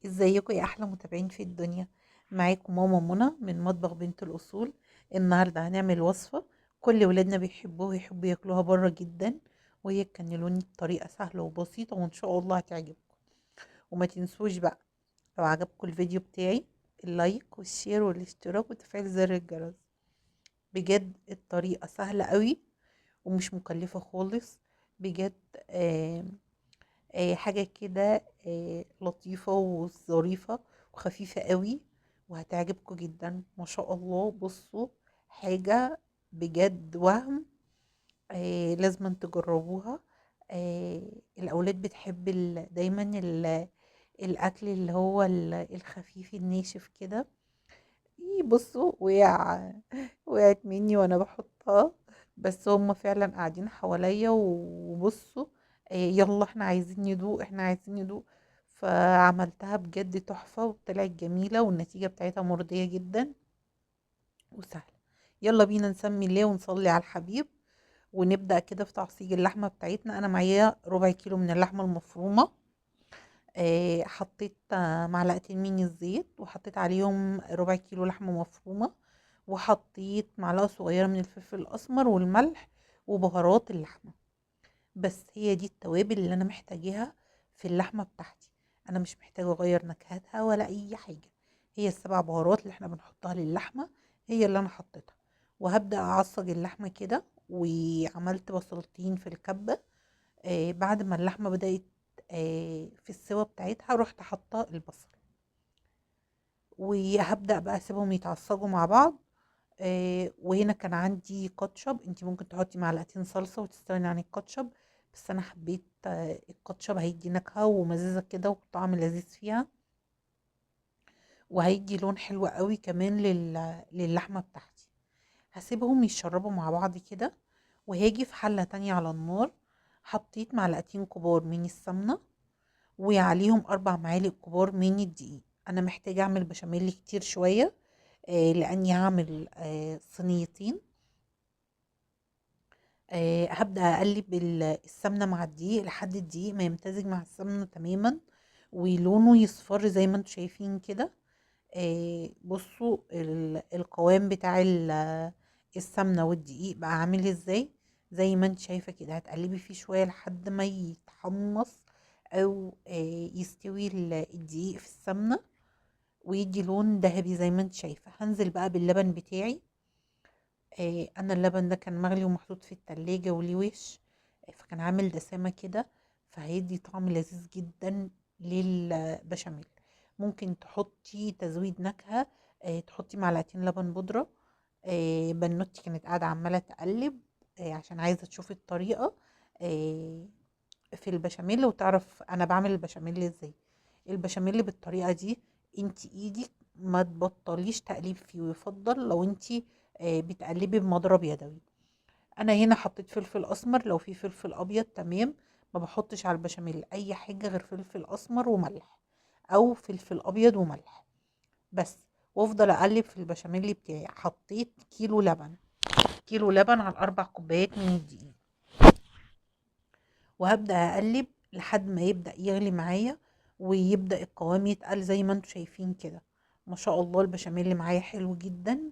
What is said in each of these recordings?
ازيكم يا احلى متابعين في الدنيا؟ معاكم ماما منى من مطبخ بنت الاصول. النهارده هنعمل وصفه كل ولادنا بيحبوها ويحبوا ياكلوها بره جدا، وهي الكانيلوني بطريقة سهلة وبسيطة، وان شاء الله هتعجبكم. وما تنسوش بقى لو عجبكم الفيديو بتاعي ال like وال share والاشتراك وتفعيل زر الجرس. بجد الطريقة سهلة قوي ومش مكلفة خالص، بجد آه حاجة كده لطيفة وظريفة وخفيفة قوي، وهتعجبكم جدا ما شاء الله. بصوا حاجة بجد وهم، لازم تجربوها. الأولاد بتحب دايما الأكل اللي هو الخفيف الناشف كده. بصوا وقعت مني وانا بحطها، بس هم فعلا قاعدين حواليا وبصوا يلا احنا عايزين ندوق، احنا عايزين ندوق. فعملتها بجد تحفة وطلعت جميلة، والنتيجة بتاعتها مرضية جدا وسهلة. يلا بينا نسمي الله ونصلي على الحبيب ونبدأ كده في تعصيج اللحمة بتاعتنا. انا معايا ربع كيلو من اللحمة المفرومة، حطيت معلقتين من الزيت وحطيت عليهم ربع كيلو لحمة مفرومة، وحطيت معلقة صغيرة من الفلفل الأسمر والملح وبهارات اللحمة. بس هي دي التوابل اللي انا محتاجاها في اللحمة بتاعتي، انا مش محتاجة اغير نكهتها ولا اي حاجة. هي السبع بهارات اللي احنا بنحطها للحمة هي اللي انا حطيتها. وهبدأ اعصج اللحمة كده، وعملت بصلتين في الكبة. بعد ما اللحمة بدأت في السوا بتاعتها رحت حاطة البصل، وهبدأ بقى اسيبهم يتعصجوا مع بعض. وهنا كان عندي كاتشب، انتي ممكن تحطي معلقتين صلصة وتستغني عن الكاتشب، بس انا حبيت الكاتشب هيدي نكهة ومزازة كده وطعم لذيذ فيها، وهيدي لون حلو قوي كمان للحمة بتاعتي. هسيبهم يتشربوا مع بعض كده، وهاجي في حلة تانية على النار. حطيت معلقتين كبار من السمنة وعليهم 4 معالق كبار من الدقيق. انا محتاجة اعمل بشاميل كتير شوية، لاني هعمل صينيتين. هبدأ اقلب السمنة مع الدقيق لحد الدقيق ما يمتزج مع السمنة تماما ولونه يصفر زي ما انتم شايفين كده. بصوا القوام بتاع السمنة والدقيق بقى عامل ازاي زي ما انت شايفة كده. هتقلبي فيه شوية لحد ما يتحمص او يستوي الدقيق في السمنة ويدي لون ذهبي زي ما انت شايفة. هنزل بقى باللبن بتاعي. انا اللبن ده كان مغلي ومحطوط في التلاجة وليه وش، فكان عامل دسامة كده، فهيدي طعم لذيذ جدا للبشاميل. ممكن تحطي تزويد نكهة، تحطي معلقتين لبن بودرة. بنوتي كانت قاعدة عمالة تقلب، عشان عايزة تشوف الطريقة، في البشاميل وتعرف انا بعمل البشاميل ازاي. البشاميل بالطريقة دي انتي ايدك ما تبطليش تقليب فيه، ويفضل لو انتي بتقلبي بمضرب يدوي. انا هنا حطيت فلفل اسمر، لو في فلفل ابيض تمام. ما بحطش على البشاميل اي حاجة غير فلفل اسمر وملح، او فلفل ابيض وملح بس، وافضل اقلب في البشاميل بتاعي. حطيت كيلو لبن، كيلو لبن على 4 كوبايات من الدقيق، وهبدأ اقلب لحد ما يبدأ يغلي معايا ويبدأ القوام يتقل زي ما انتم شايفين كده. ما شاء الله البشاميل اللي معايا حلو جدا.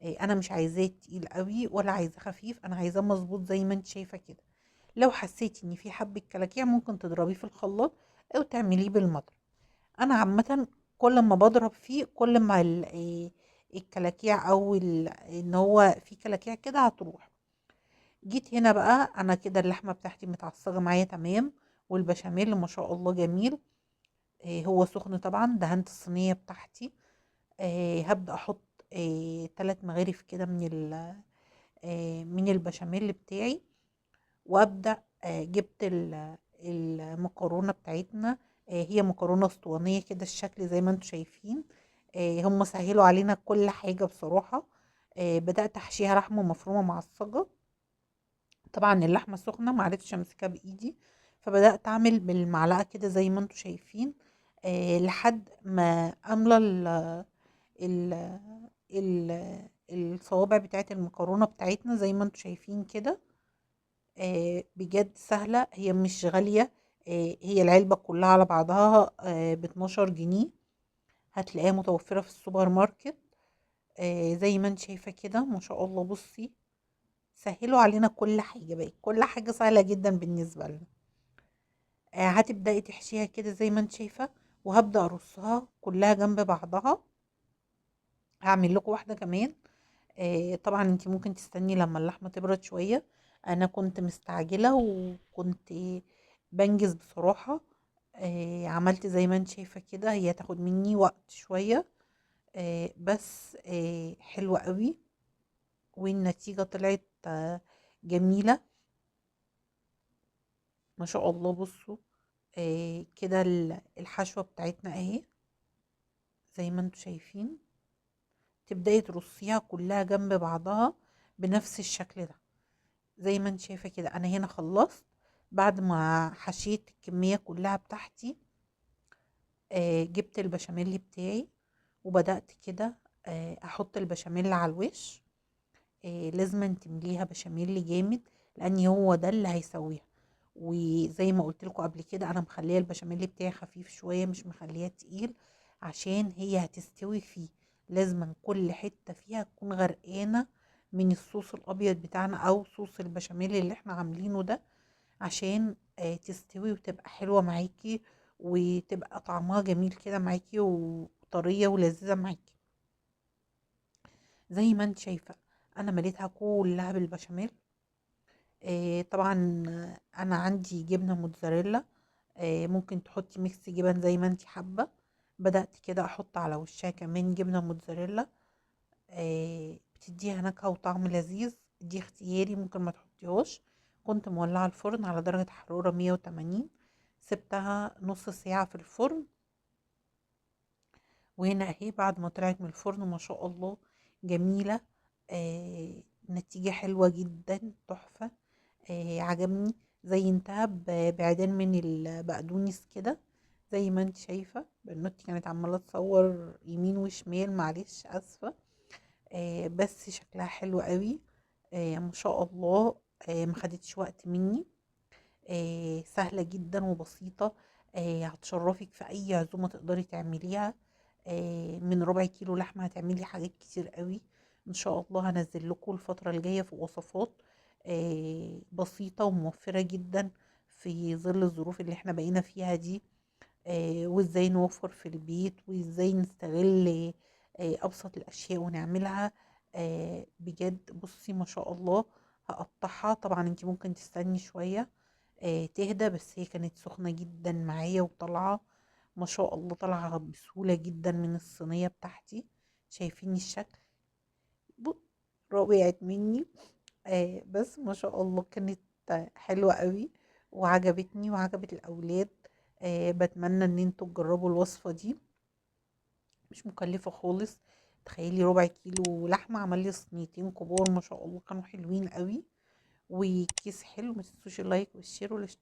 انا مش عايزاه تقيل قوي ولا عايزاه خفيف، انا عايزاه مظبوط زي ما انت شايفه كده. لو حسيتي ان في حبه كلاكيع ممكن تضربيه في الخلاط او تعمليه بالمضرب. انا عامة كل ما بضرب فيه كل ما الكلاكيع او ان هو في كلاكيع كده هتروح. جيت هنا بقى انا كده اللحمة بتاعتي متعصجه معايا تمام، والبشاميل ما شاء الله جميل. هو سخن طبعا. دهنت الصينية بتاعتي. هبدا احط 3 مغارف كده من البشاميل بتاعي، وابدا. جبت المكرونه بتاعتنا، هي مكرونه اسطوانيه كده الشكل زي ما انتم شايفين. هم سهلوا علينا كل حاجة بصراحة. بدات احشيها لحمه مفرومه معصجه. طبعا اللحمة سخنة معرفتش امسكها بايدي، فبدات اعمل بالمعلقه كده زي ما انتم شايفين، لحد ما املى الصوابع بتاعت المكرونه بتاعتنا زي ما انتم شايفين كده. بجد سهلة، هي مش غالية. هي العلبة كلها على بعضها ب12 جنيه، هتلاقيها متوفرة في السوبر ماركت. زي ما انت شايفة كده ما شاء الله. بصي سهلوا علينا كل حاجة، بقت كل حاجة سهلة جدا بالنسبة لنا. هتبدأي تحشيها كده زي ما انت شايفة، وهبدأ ارصها كلها جنب بعضها. هعمل لكم واحدة كمان. طبعا انت ممكن تستني لما اللحمة تبرد شوية، انا كنت مستعجلة وكنت بنجز بصراحة. عملت زي ما انت شايفة كده، هي تاخد مني وقت شوية، بس حلوة قوي، والنتيجة طلعت جميلة ما شاء الله. بصوا كده الحشوة بتاعتنا اهي زي ما انتوا شايفين. تبدأي ترصيها كلها جنب بعضها بنفس الشكل ده زي ما انت شايفة كده. انا هنا خلصت بعد ما حشيت الكمية كلها بتاعتي. جبت البشاميل بتاعي وبدأت كده احط البشاميل على الوش. لازم تمليها بشاميل جامد لان هو ده اللي هيسويها. وزي ما قلت لكم قبل كده انا مخليه البشاميل بتاعي خفيف شوية، مش مخلياه تقيل عشان هي هتستوي فيه. لازم كل حتة فيها تكون غرقانة من الصوص الابيض بتاعنا او صوص البشاميل اللي احنا عاملينه ده، عشان تستوي وتبقى حلوة معاكي وتبقى طعمها جميل كده معاكي وطريه ولذيذه معاكي. زي ما انت شايفه انا مليتها كلها بالبشاميل. طبعا انا عندي جبنه موتزاريلا، ممكن تحطي mix جبن زي ما انت حابة. بدات كده احط على وشها كمان جبنه موتزاريلا، بتديها نكهة وطعم لذيذ. دي اختياري ممكن ما تحطيهاش. كنت مولعه الفرن على درجه حرارة 180، سبتها نص ساعة في الفرن. وهنا اهي بعد ما طلعت من الفرن ما شاء الله جميلة، نتيجة حلوة جدا تحفة. عجبني. زينتها بعيدان من البقدونس كده زي ما انت شايفه. بنوتي كانت عماله تصور يمين وشمال، معلش اسفه، بس شكلها حلو قوي، ما شاء الله. ما خدتش وقت مني، سهلة جدا وبسيطة. هتشرفك في اي عزومة تقدري تعمليها. من ربع كيلو لحمه هتعملي حاجات كتير قوي ان شاء الله. هنزل لكم الفترة الجاية في وصفات بسيطة وموفره جدا في ظل الظروف اللي احنا بقينا فيها دي، وازاي نوفر في البيت وازاي نستغل ابسط الاشياء ونعملها. بجد بصي ما شاء الله. هقطعها طبعا، انت ممكن تستني شوية تهدى، بس هي كانت سخنة جدا معايا وطالعه ما شاء الله، طالعه بسهولة جدا من الصينية بتاعتي. شايفين الشكل؟ وقعت مني، بس ما شاء الله كانت حلوة قوي وعجبتني وعجبت الاولاد. بتمنى ان انتوا تجربوا الوصفة دي، مش مكلفة خالص. تخيلي ربع كيلو لحمه عمل لي صينيتين كبار ما شاء الله، كانوا حلوين قوي وكيس حلو. ما تنسوش ال like وال share والاشتراك.